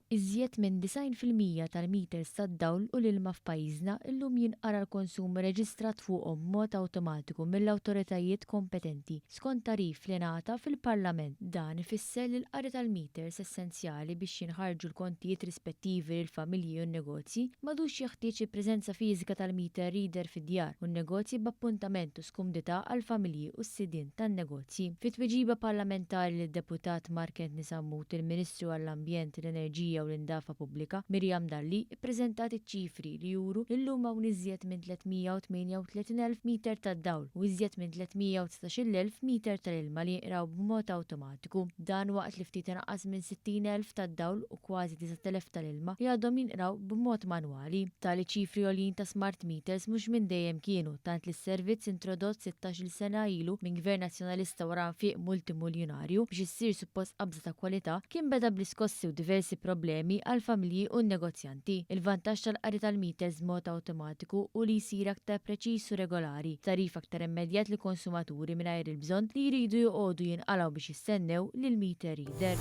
Iżjed minn 90% tal-meters tad-dawl u l-ilma f'pajjiżna llum jinqara l-konsum reġistrat fuqhom b'mod awtomatiku mill-awtoritajiet kompetenti, skont tagħrif li ngħata fil-Parlament. Dan ifisser li l-qari tal-meters essenzjali biex jinħarġu l-kontijiet rispettivi lill-familji u n-negozji m'għadux jeħtieġ il-preżenza fiżika tal-meter reader fid-djar u n-negozji b'appuntament u skumdità għall-familji u s-sidien tan-negozji. Fi tweġiba parlamentari lid-Deputat Mark Anthony Sammut, il-Ministru għall-Ambjent, l-Enerġija u l-Indafa Pubblika, Miriam Dalli, ippreżentat iċ-ċifri li juru li llum hawn iżjed minn 338,000 meter tad-dawl u iżjed minn 319,000 meter tal-ilma li jinqraw b'mod awtomatiku. Dan waqt li ftit inqas minn 60,000 tad-dawl u kważi 9,000 tal-ilma li għadhom jinqraw b'mod manwali. Tali ċifri għoljin ta' smart meters mhux minn dejjem kienu, tant li s-servizz introdott 16-il sena ilu minn Gvern Nazzjonalista wara nfiq multimuljunarju biex issir suppost qabża ta' kwalità, kien beda bl-iskossi u diversi problemi għall-familji u n-negozjanti. Il-vantaġġ tal-qari tal-meters b'mod awtomatiku hu li jsir aktar preċiż u regolari, b'tagħrif aktar immedjat lill-konsumaturi mingħajr il-bżonn li jridu joqogħdu jinqalgħu biex jistennew lill-meter reader.